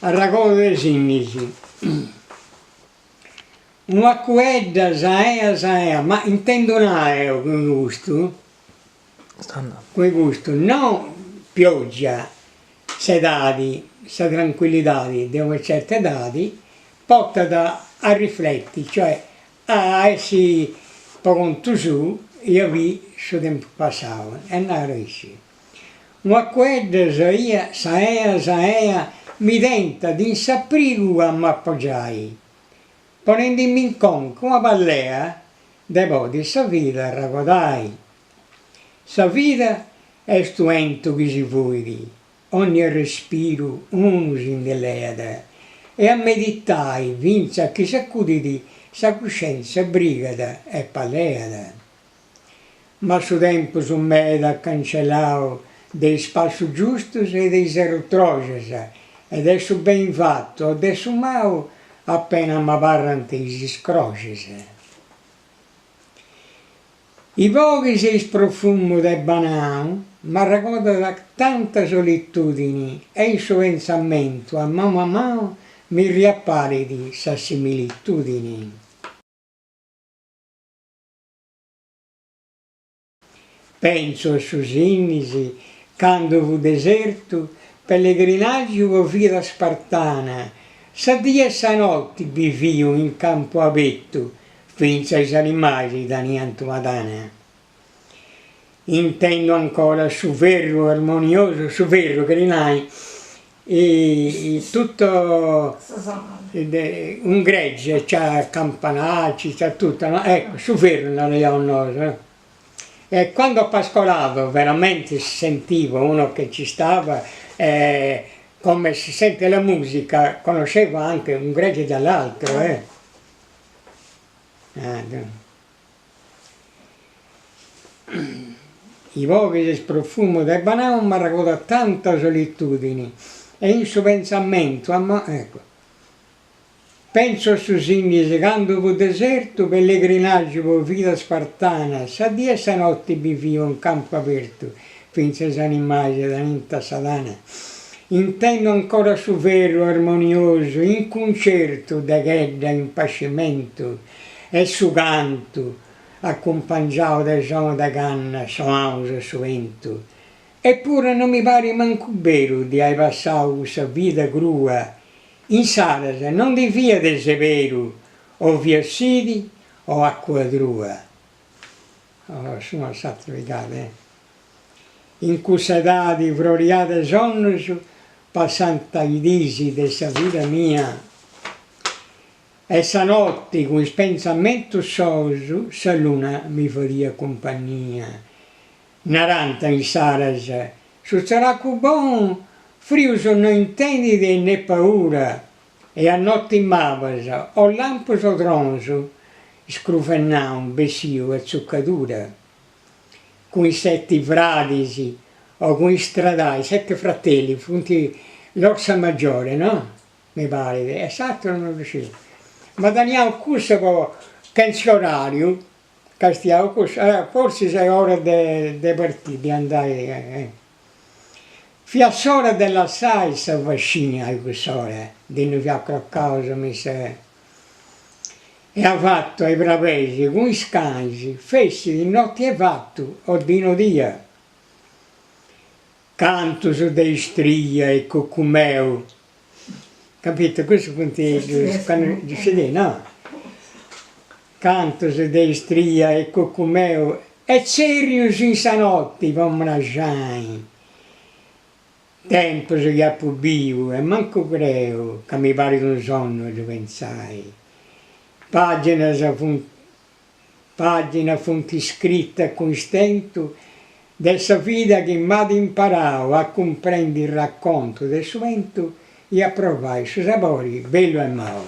Arragodu de Sinnis. Un'acuedda saea saea, ma intendu nai eo cun custu, cun custu no pioggia, s'edadi, sa tranquillidadi de una certa edadi portat a rifletti, cioè a essi po contu suu i a biri su tempus passau e naru aici. Un'acuedda saia saea saea mi tentat in s'aprigu a m'apogiai, ponendimi in conca una pallea de podi sa vida arragodai. Sa vida est u' 'entu chi si fuit, 'onnia respiru unu si ndi leat e a meditai fintzas chi s'acudit sa cuscientzia brigat e paleat. Ma su tempus meda at cancellau de is passus giustus e de is arrutroxas e de su beni fatu o de su mau apena m'abarrant is iscroxas. Is boxis e is profumus de Banau m'arregodant tanta solitudini e in su pentzamentu a manu a manu mi riaparit sa similitudini. Pentzu a su Sinnis candu fut desertu, pellegrinaggiu po vida spartana, sa dì e sa notti biviu in campu abertu, fintzas is animalis teniant una tana. Intendu ancora su ferru armoniosu, su ferru cheri nai tutto un gregge c'ha campanacci, c'ha tutto no, ecco su ferru naraiaus nosu e quando pascolavo veramente si sentivo uno che ci stava come si sente la musica, conoscevo anche un gregge dall'altro eh. I boxis e is profumus de Banau m'arregodant tanta solitudini e in su pentzamentu a ecco pentzu a su Sinnis candu fut desertu pellegrinaggiu po vida spartana sa dì e sa notti biviu in campu abertu fintzas is animalis tenint sa tana intendu ancora su ferru armoniosu in cuncertu de chedda in pascimentu E su cantu, acumpangiau de sonu de canna sonaus a su bentu. Eppuru no mi parit mancu beru di ai passau cussa vida crua, insaras no ndi fiat de seberu o fiat sidi o acua trua. Oh, s'una o s'atera pigada, eh. In cussa edadi froria de sonnus passant is dis de sa vida mia. E sa notti cun is pentzamentus sous sa luna mi fadiat cumpagnia. Narant insaras, su tzeracu bonu frius no intendit e ne paura e a notti mabas o lampus o tronus scrufennau bessiu a tzucadura. Cun is seti fradis o cun is stradais, sette fratelli, funt l'Orsa Maggiore no? Mi parit, e s'aturu non ddu sciu. Ma teniaus cussa po chentza orariu, castiaus cussu, forsis est ora de de partiri, de andai. Fiat s'ora de lassai sa fascina a cuss'ora, de innui fiaus crocaus me sa. E avatu a is brabeis cun is canis, fessit noti 'e fatu o dì nodia. Cantus de istrìa e cucumeu. Capito? Cussus funt ddus scieis, no? Cantus de istrìa e cucumeu e tzerrius in sa noti po mraxai. Tempus chi apu biu e mancu creu ca mi parit unu sonnu a ddu pentzai. Paginas funt Pàginas funt iscritas cun istentu de sa vida chi m'at imparau a cumprendi is racontus de su bentu i a provai su sabori bellu e mau.